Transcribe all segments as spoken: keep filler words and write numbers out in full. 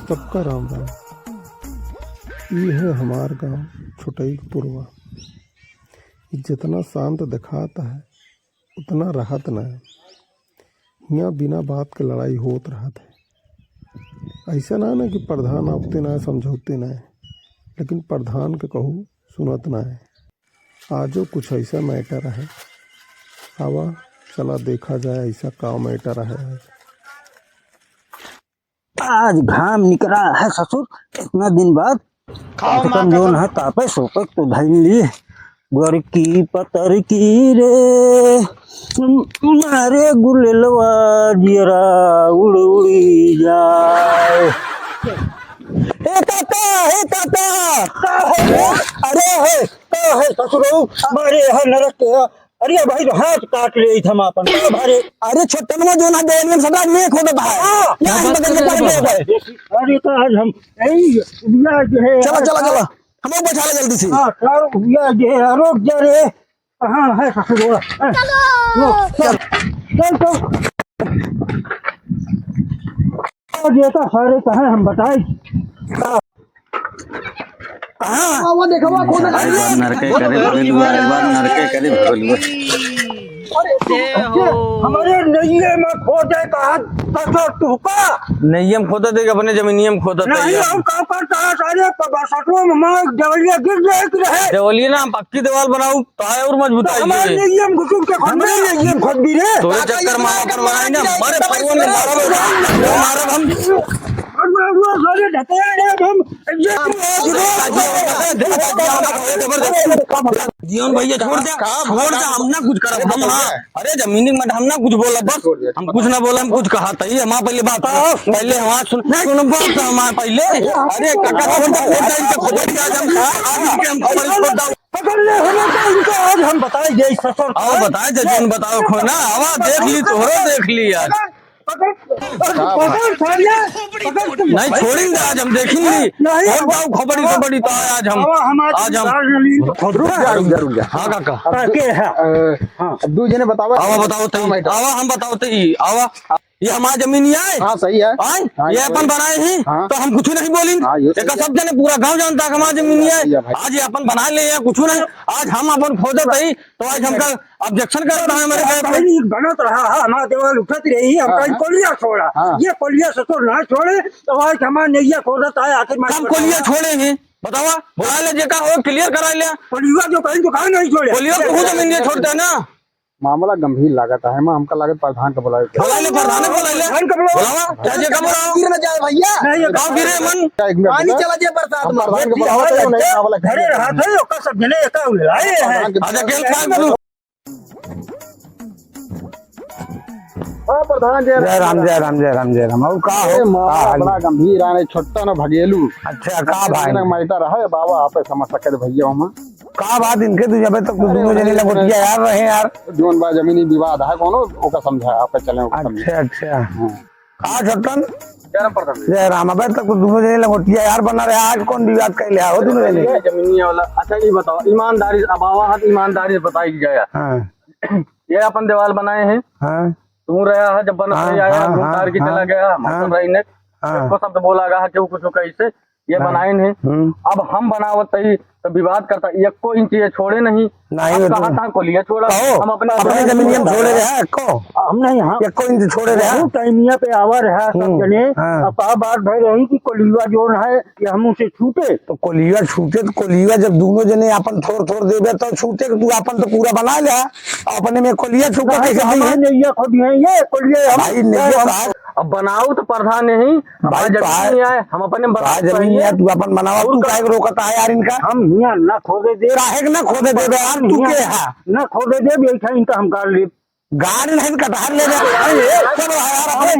सबका राम राम। ई है हमार गाँव छोटई पुरवा। ई जितना शांत देखात है, उतना रहत ना है। हियाँ बिना बात के लड़ाई होत रहत है। ऐसा ना ना कि प्रधान आवते ना है, समझौते ना है, लेकिन प्रधान के कहू सुनत ना है। आजो कुछ ऐसा मैटर है। आवा, चला देखा जाए ऐसा का मैटर है आज। आज घाम निकला है ससुर, इतना दिन बाद। कम से कम जौन है तापे सोपे तो धइल ली। गोरकी पतरकी रे, मारे गुलेलवा जियरा उड़ उड़ी जाए। ए काका, ए काका, का है रे? अरे है, का है ससुरो? मारे है नरक के। अरे भाई, हाथ काट ले हम आपन। का भाई? अरे छोटनवा जो ना देवलियन सदा में खोदत है। हाँ। क्या हम बगल में खोदत है? अरे तो आज हम यही उबिया जो है चला, यार, चला, चला। हमको बैठा ले जल्दी से। हाँ, सर, उबिया जो है, रुक जा रे। हाँ, है ससुर, हाँ। चलो। रुक, चल। चल, चल। और ये तो सारे कहाँ हम बताई? हाँ। वो देखो, वो कूद रहा है। एक बार नरके करे भगलुआ, एक बार नरके करे भगलुआ। अरे, तू ये हमारे नैये में खोदे का हाथ पकड़ तू का? नैये में खोदे देख, अपने जमीनिये में खोदे नहीं, देख। हम काम करता है सारे, प-, प-, ससुर में मार देवलिया गिर जाए कि रहे। देवलिया ना, हम पक्की दीवार बनाऊ, ताए और मजबूत तो आई हमारे है। नैये में घुसुक के खोद, हमारे नैये में खोद भी रे। तोरे चक्कर में अपन बनाई ना, मारे फगुआ में मारब, मारब हम। अरे, अरे, अरे, सारे ढकेल दे हम। जीवन भैया, छोड़ दे, छोड़ दे, हम ना कुछ करब, हम ना, अरे, जमीनी में हम ना कुछ बोलब, बस, हम कुछ ना बोलब, हम कुछ कहा था, ये हमारा पहले बात, पहले हमारा सुन, सुन, बात हमारा पहले, अरे, काका, छोड़ दे, छोड़ दे, इनके खोपड़ी आज हम, आज इनके हम खोपड़ी छोड़ दे। पकड़ ले, हमें तो इनका आज हम बताए, ये ससुर आओ, बताए, जे जौन बताओ, खो ना, आवा, देख ली, तोहरो देख ली आज। पकड़, पकड़, पकड़, सालिया, पकड़ तुम। नहीं, छोड़ी ना, आज हम देखी नहीं। नहीं, खोद दाओ, खोपड़ी, खोपड़ी, तो आज हम, आवा, हम आज आज हम। रुक जा, रुक जा, रुक जा। हाँ, काका। अब दू, काके है? अ, हाँ। अब दू जने बतावा। आवा, बताओ तई। आवा, हम बताओ तई। आवा। ये हमार जमीन ही आए? हाँ, सही है। आए? हाँ, ये ये अपन बनाए ही, हाँ। तो हम कुछ नहीं बोली। हाँ, ये सही एका है। सब जने, पूरा गाँव जानता है कि हमार जमीन ही आए। सही है भाई। आज ये अपन बना ले या कुछ नहीं, आज हम अपन खोदत ही, तो आज हमका objection करत है हमारे आप घर पे। भाई, बनत रहा है, हमार देवाल उठत रही, हम हाँ, कहीं हाँ। कोलिया छोड़ा। हाँ। ये कोलिया ससुर ना छोड़े, तो आज हमार नैया खोदत है, आखिर में हम कोलिया छोड़ेंगे? बतावा, बुला ले, जेका हो, clear करा ले। कोलिया जो कहीं दुकान नहीं छोड़े। कोलिया को खुद जमीन ये छोड़ता है ना। मामला गंभीर लागत है, माँ, हमका लागत प्रधान के बुलावे के। बुला ले, प्रधान को बुला ले। प्रधान को बुलाओ। बुलावा, चाहे जेका बुलाओ। गिर न जाए भैया। नहीं, ये गाँव गिरे मन। क्या एक मिनट पानी रुका। चला जाए बरसात हम में। प्रधान को बुलावा, तो नहीं, मामला घरे रहा था, ओका सब जने एका उलाए हैं। प्रधान के अच्छा, खेल खाए बोलो। हाँ, प्रधान, जय जय राम, राम। जय राम, जय राम, जय राम। और का हो? अरे, मामला का हाल बड़ा है? गंभीर है, छोट्टा न भगेलू। अच्छा, का भाई? मैटर है, बाबा, आपे समझ सके भैया हम। का बात इनके दू जबे तक अरे दोनों जने भाई, लंगोटिया यार रहे यार। जौन बा जमीनी विवाद है कोनो, ओका समझा, आपे चले, ओका समझा। अच्छा, अच्छा। हाँ। का छोटन? जय राम प्रधान। जय राम। अबे तक तो दोनों जने लंगोटिया यार बना रहे, आज कौन विवाद कर लिया हो दोनों जने? ये जमीनी वाला। अच्छा, ये बताओ, ईमानदारी, अब आवा हाथ ईमानदारी से बताई जाए। हाँ। ये अपन दीवाल बनाए हैं। हाँ। तू रहा है जब बन हाँ, आया, हाँ, घूम हाँ, तार के हाँ, चला गया, हाँ, मतलब रही ने। हाँ। इसको शब्द बोला गया है कि वो कुछ कैसे ये हाँ। बनाइन है। हम्म। अब हम बनावत ही तो विवाद करता, एको इंच ये छोड़े नहीं। नहीं, अब ये कहा तो था कोलिया छोड़ा, कहो, हम अपने अपने जमीन में छोड़े रहा, एको। हम नहीं, हाँ। एको इंच छोड़े रहा। बहुत टाइमिया पे आवा रहा सब हम्म, जने। हाँ। अब का बात भई रही कि कोलिया जोन है, ये हम उसे छूटे। तो कोलिया छूटे, तो कोलिया जब दोनों जने अपन थोड़ थोड़ देबे तो छूटे, तू अपन तो पूरा बना ले, अपने में कोलिया छूटे कैसे दी है? नैया खोदी है ये कोलिया हम भाई, नैया हम कहा अब बनाओ तो प्रधान नहीं, भाई, हमारा जमीन कहा नहीं आए, हम अपने बना भाई, जमीन नहीं है, तू अपन बनावा, तू काहे को रोकता है यार इनका? हम हियाँ ना खोदे दे। काहे के ना खोदे दे बे यार, तू हियाँ के है? ना खोदे दे, बैठा इनका हम गाड़ ले। गाड़ नहीं, कटहर ले ले। अरे, ये सब है यार, अरे,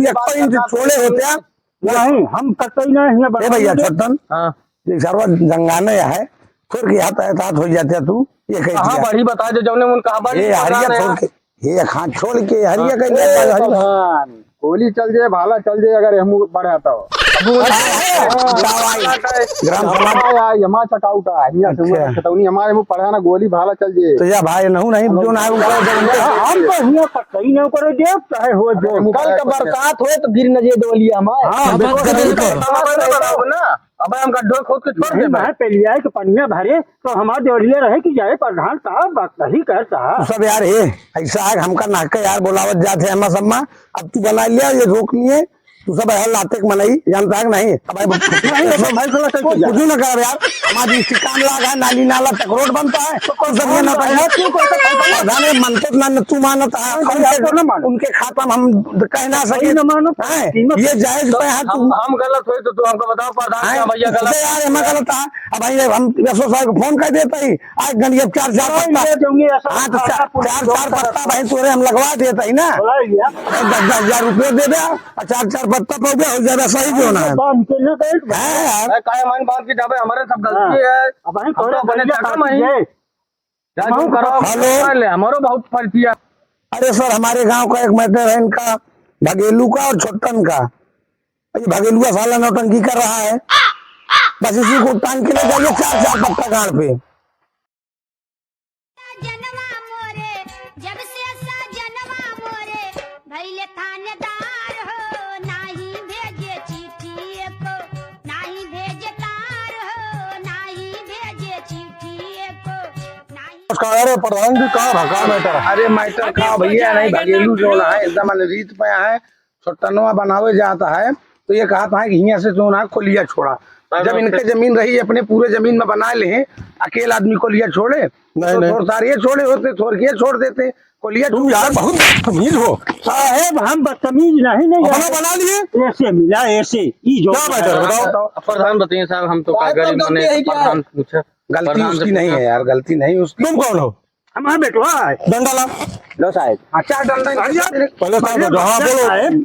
ये तू एक इंच छोड़े होते हैं। नहीं, हम कतई ना हियाँ ए भैया, बनाएंगे। छोटन, हाँ। ये सरवा जंगाने है, छोड़ के हाथ, हाथ हो जाते हैं तू, ये कह हाँ, दिया। बड़ी बता दे, जौने उनका बड़ी ये पता हरिया नहीं छोड़ है। के, ये खान छोड़ के हरिया हाँ। कह ए, दिया, हरिया। प्रधान, गोली चल जाए, भाला चल जाए, अगर हम बढ़ आता हो। अरे, अरे, अरे, ग्राम सभा। आया, यमा चटाउटा, हियाँ से अच्छा। हुआ चटौनी, हमारे मुँह पड़ा ना, गोली भाला चल जे। तो या भाई, नहु नहीं, जो ना है, उनका जब उनके हाँ, हम तो हियाँ तक कहीं ना करे देव, चाहे हो जो। अरे, कल का बरसात हो तो गिर न जे डोलिया हमारे। हाँ, हाँ, बिल्कुल, बस बिल्कुल। बिल्कुल। अब हम गड्ढो खोद के छोड़ नहीं, देबे। मैं पहले आए तो पनिया भरे, तो हमार डोलिया रहे कि जाए प्रधान साहब, बात सही कहता। सब यार, ए, ऐसा है, हमका नाक के यार बोलावत जात है, अम्मा सम्मा, अब तू बना लिया, ये रोक नहीं है। तू सब है लाते के मनई, जानता है कि नहीं? अब भाई, नहीं, नहीं, भाई, थोड़ा सा कुछ कुछ ना कर यार, हमारी इसकी काम लाग है, नाली नाला तक रोड बनता है, तो कौन सब ये ना भाई, बनता है। क्यों करता है? प्रधान, ये मनते ना, न तू मानता है, नहीं, हम आपको ना मानो। उनके खाता में हम कह ना सके। नहीं, ना मानो। हैं? कीमत ये जायज तो पे है, हम, तू हम गलत हुए तो तू हमको बताओ, प्रधान हैं? क्या भैया गलत? अरे यार, एमा गलत है। अब भाई, हम एस ओ साहब को फोन कर देता ही, आज गन ये चार चार नहीं, पत्ता। ले दूंगी, ऐसा हाँ, तो ऐसा चार, पूछ चार, लो, चार ऐसा पत्ता भाई तोरे हम लगवा देता ही ना। बोला ही गया। दस, दस हजार रुपये दे दे, और चार, चार पत्ता पे हो गया, हो ज्यादा सही भी होना है। बांध के ना गए। हाँ यार। अरे, काहे मन बांध के जाबे, हमारे सब गलती हाँ। है। अब भाई, हम तो तोरे अपने गलतियाँ चक्कर में ही। काटी है। जा, जो हम करो, हेलो। कर ले, हमारो बहुत फर्जी है। अरे सर, हमारे गांव का एक मैटर है इनका, भगेलू का और छोटन का। ये भगेलुआ साला नौटंकी कर रहा है, बस इसी को टांग के ले जाइए चार, चार पत्ता गाड़ पे। जनवा मोरे, जब से सजनवा मोरे, भइले थानेदार हो, नाही भेजे चिट्ठी एको, नाही भेजे तार हो, नाही भेजे चिट्ठी एको, नाही नमस्कार, अरे प्रधान जी, का भा, का मैटर है? अरे मैटर का भैया, नहीं, भगेलू जो है, एकदम अनरीत पे है, छोटनवा बनावे जाता है, तो ये कहत है कि हियाँ से जो ना कोलिया छोड़ा। जब इनके जमीन रही, अपने पूरे जमीन में बना ले, अकेला आदमी कोलिया छोड़े, नहीं, तो नहीं। थोड़ सारे ये छोड़े होते, थोड़ के ये छोड़ देते, कोलिया तुम छोड़ यार बहुत बदतमीज हो। साहेब, हम बदतमीज नहीं, नहीं अपना यार। बना लिए। ऐसे मिला, ऐसे। ई जो क्या मैटर है, बताओ। प्रधान बताइए साहब, हम तो का बात गरीब तो मने गलती है क्या? प्रधान पूछा। गलती प्रधान से उसकी नहीं पूछा। है यार, गलती नहीं उसकी। तुम कौन हो? हमारा बेटवा है। डंडा ला। लो साहेब। अच्छा, डंडा अरे यार, पहले साहब, हाँ, बोलो। साहेब।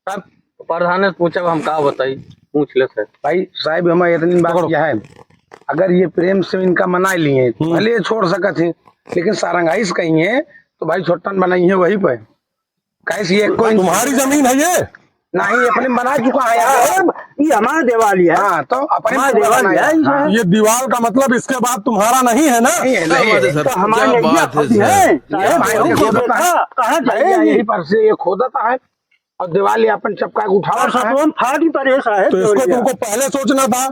साहब, प्रधान से पूछब, हम का बताई, पूछ ले सर। भाई साहब, हम इतनी बात पकड़ो। किया है, अगर ये प्रेम से इनका मना लिए, हम्म। भले ये छोड़ सकत है, लेकिन सारंगाई से कहीं है, तो भाई छोटन बनाई है वहीं पे। कैसे ये कोई तुम्हारी जमीन है ये? नहीं, अपने बना चुका है यार। साहब, ये हमारा देवाल है। हाँ, तो अपने हमारा पूरा देवाल बनाया। है, ये हाँ। ये दीवार का मतलब इसके बाद तुम्हारा नहीं है ना? नहीं है, नहीं है। क्या बात है सर, तो हमारे क्या नहीं बात है अपने सर। हैं। ये साहब, भाई, हमको देखो, देखा, कहाँ भाई, जाइए? यही पर से ये खोदता है। और दिवाली अपन चपका के उठावत है। सतवन फाटी परे साहेब, तो इसको जोड़िया। तुमको पहले सोचना था,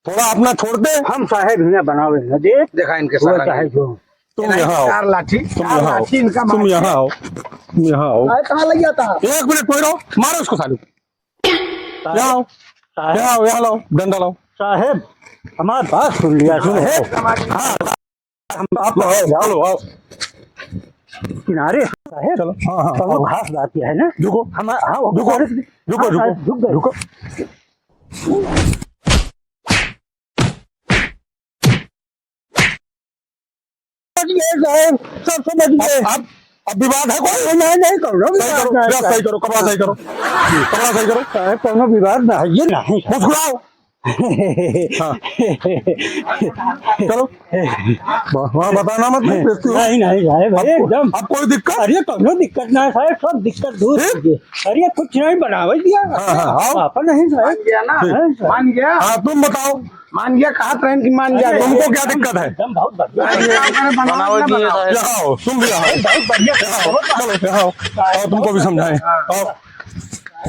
थोड़ा अपना छोड़ते। हम साहेब हियाँ बनावे न दे। देखा इनके वो सारा चाहे नहीं। जो। तुम इन्हें यहाँ आओ। चार लाठी, तुम चार यहाँ आओ। लाठी इनका तुम मार यहाँ के। आओ। तुम यहाँ आओ। अरे कहाँ लग जाता है? एक मिनट, कोई रहो, मारो इसको सालू। साहेब। यहाँ आओ, साहेब। यहाँ आओ, यहाँ लाओ, डंडा लाओ। साहेब, हमार बात सुन लिया, सुनो। साहेब। हाँ। हम आप आओ, आओ, आओ। किनारे है। चलो, हाँ, हाँ, तो वो आओ। खास बात यह है ना। रुको। हम, हाँ, वो रुको। रुको, हाँ, रुको, रुक गए। रुको। समझ गए साहब, सब समझ गए। अब, अब, अब विवाद है कोई? नहीं, नहीं, कौनो सही विवाद करो, नहीं है। सही करो, कपड़ा सही करो। कपड़ा सही करो। साहब, कौनो विवाद नहीं, ये नहीं। मुस्कुराओ। हाँ। चलो। वहाँ, वहाँ बताना मत, नहीं, बेइज्जती हो। नहीं, नहीं, साहब, अब को-, एकदम। अब कोई दिक्कत? अरे, कौनो दिक्कत ना है, साहब, सब दिक्कत दूर ठीक? हो गई। अरे, कुछ नहीं बनावे दिया। हाँ, हाँ, आओ। पापा नहीं, साहब। मान गया ना? ठीक। हाँ, साहब। मान गया? हाँ, तुम बताओ। मान गया, कहा ट्रेन की मान गया। अरे, तुमको क्या दिक्कत है? एकदम बहुत बढ़िया। अरे, बनाओ, बनाओ, बनाओ। यहाँ आओ, तुम भी आओ। बहुत बढ़िया। यहाँ आओ, चलो, यहाँ आओ। आओ, तुमको भी समझाएं। आओ।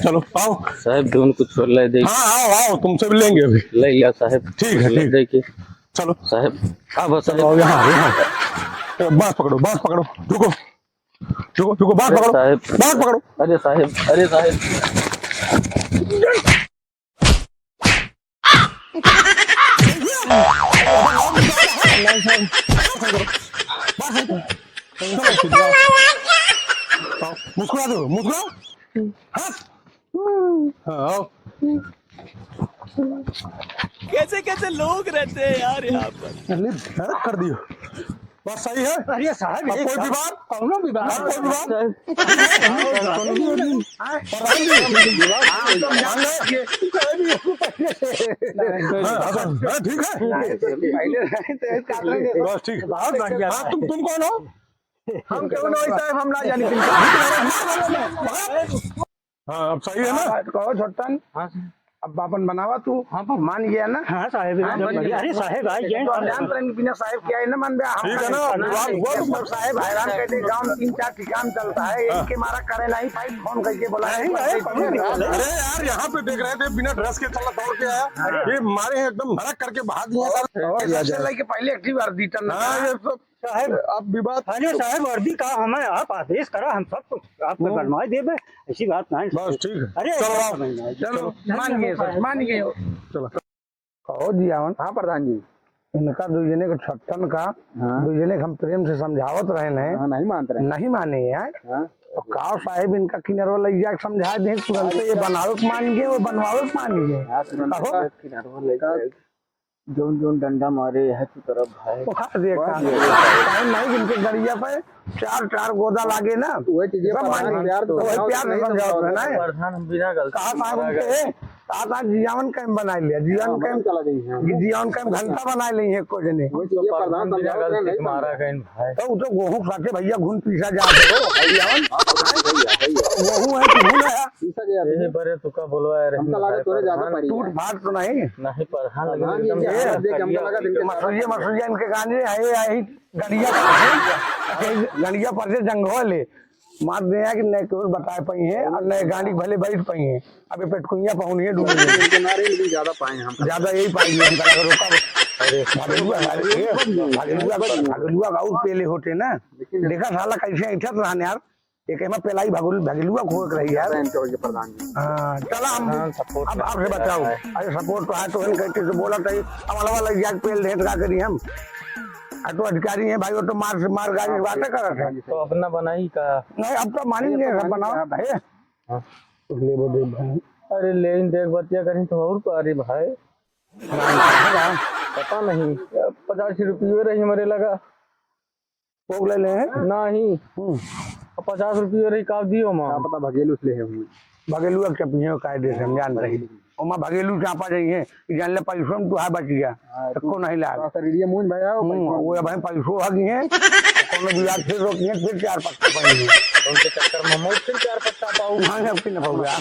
चलो, आओ। साहब, ढूंढ कुछ ले दे। हाँ, आओ, आओ, तुमसे भी लेंगे अभी। ले लिया साहब। ठीक है, ले ठीक। दे के। चलो। साहब, अब चलो, साहब। आओ, यहाँ, यहाँ। ए, बांस पकड़ो, बांस पकड़ो। रुको। रुको, रुको, बांस अरे पकड़ो। साहब। बांस पकड़ो। अरे साहब, अरे साहब। मुस्कुरा दो, मुस्कुराओ। हंस। हाँ, आओ। कैसे कैसे लोग रहते हैं यार यहाँ पर। अरे, नरक कर दियो। बात सही है? अरे साहब, अब ये कोई सब विवाद? कौनो विवाद? अब कोई विवाद? प्रधान जी, हाँ, हाँ, हाँ, ठीक है। बस ठीक। बहुत बढ़िया। हाँ, तुम, तुम कौन हो? हम कौन हो साहब, हम ना जानी। हाँ, अब सही है ना? हाँ, कहो छोटन। हाँ सर। अब आपन बनावा तू। हाँ, पर मान गया ना? हाँ, साहेब, हाँ, एकदम बन बढ़िया। गया। अरे, साहेब, आइ गए। तो हम जानत रहे कि बिना साहेब के आइ ना मानबे। हम ठीक है ना? नहीं, विवाद हुआ तो सब साहेब हैरान कर दे। गाँव में तीन चार ठिकान चलता है, हाँ। इनके मारा करे नहीं भाई, फोन करके बोला नहीं, नहीं, अरे, कौन निकाले? अरे यार, यहाँ पे देख रहे थे, बिना ड्रेस के चला दौड़ के आया। अरे। ये मारे हैं एकदम भड़क करके भाग गया। और सबसे लेके पहले एक ही बार रिटर्न हाँ, ये तो साहेब, अब विवाद अरे साहेब, वर्दी का हमें आप आदेश करा, हम सब कुछ आपको हम्म। बनवा देबे, ऐसी बात नहीं। बस ठीक है। अरे, चलो ऐसा आप। समझ में आए। चलो, मान गए सर, मान गए। चलो। कहो जियावन। हाँ प्रधान जी। इनका दुइ जने के छट्ठन का, हाँ। दुइ जने के हम प्रेम से समझावत रहे हैं। हाँ, नहीं मानत रहे। नहीं माने यार। हाँ। तो का साहेब इनका किनरवा लइ जाके समझा दे, तुरंत ये बनावे के मान गए, वो बनवावे के मान गए। हाँ, तुरंत कहो। किनरवा लइ जाए। जौन जौन डंडा मारे है तू तरफ भाई। वाह रे वाह का। रे। टाइम नहीं इनके गड़िया पे चार चार गोदा लागे ना। वही चीजें सब प्रधान मान प्यार से तो वही समझाओ, प्यार से नहीं समझाओ समझाओ। है ना। प्रधान हम बिना गलती कहा था मारा उनके, गया। कहा था जियावन कैंप बना लिया, जियावन हाँ, कैंप चला गई है। जियावन कैंप घंटा बना ली है कुछ नहीं। वही चीजें प्रधान प्रधान बिना समझाओ, गलती नहीं मारा समझाओ। गए भाई। तो वो तो गोहूं खाते भैया घुन पीसा जा रहे हो, जियावन। हाँ, प्रधान सही है, सही है। गोहूं है कि घुन है? पीसा गया यही था। बरे तुका बोलवा यार, हमका लगा तोरे ज्यादा प्रधान परी टूट है। फाट तो नहीं। नहीं, प्रधान प्रधान लेकिन जी एकदम के ज्यादा हाथ देख के हमका लगा दिन के मसूरिया, मसूरिया इनके गांजे है, यही गड़िया पर से, गड़िया पर से जंगवा ले। मार दे है कि नहीं केहू बताए पाई है और नहीं गाड़ी भले बैठ पाई है। अब ये पेटकुइया पहुनी है डूब गई। इनके मारे लेकिन ज्यादा पाए हैं हम। ज्यादा यही पाई है, हमका लगा रोका। अरे, भागेलुआ, भागेलुआ, भागेलुआ, भागेलुआ का और पेले होते ना। लेकिन देखा साला कैसे ऐठत रहन यार। एक एमा पेलाई भगुल-, भगेलुआ खोक रही यार। बहन के होइए प्रधान जी। हाँ, चला हम प्रधान support अब में आपसे बचाओ। है। अरे support तो है, तो हम कहते से बोला था, अमलवा लग जाके पेल देत का करी हम। आ तो अधिकारी हैं भाई, वो तो मार से मार गाड़ी हाँ, बातें करत हैं। तो अपना बनाई का? नहीं, अब तो मानेंगे, नहीं, अब सब बनाओ। बनाओ। है। हाँ। ले वो दे भाई। अरे ले इन देख बतिया करी तो और पारी भाई। पता नहीं, पचास रुपये रही हमारे लगा। कोक ले ले हैं? नहीं। हम्म। अब पचास रुपये रही, का दियो माँ? का पता भगेलू से ले हैं हुए। भगेलुआ के चपिए कायदे से हम जान रही। ओमा भगेलू चापा जाइए, कि जान ले पैसों में तू है बच गया। हाँ, तो को नहीं लाग। थोड़ा सा रेडियो मूंज भैया, वो हम्म, पैसों वो भाई पैसों आ गए हैं, कोनो विवाद फिर रोकिए, फिर चार पत्ता पाएंगे। उनके चक्कर में हम फिर चार पत्ता पाऊ। हाँ, अब की ना पाऊंगा।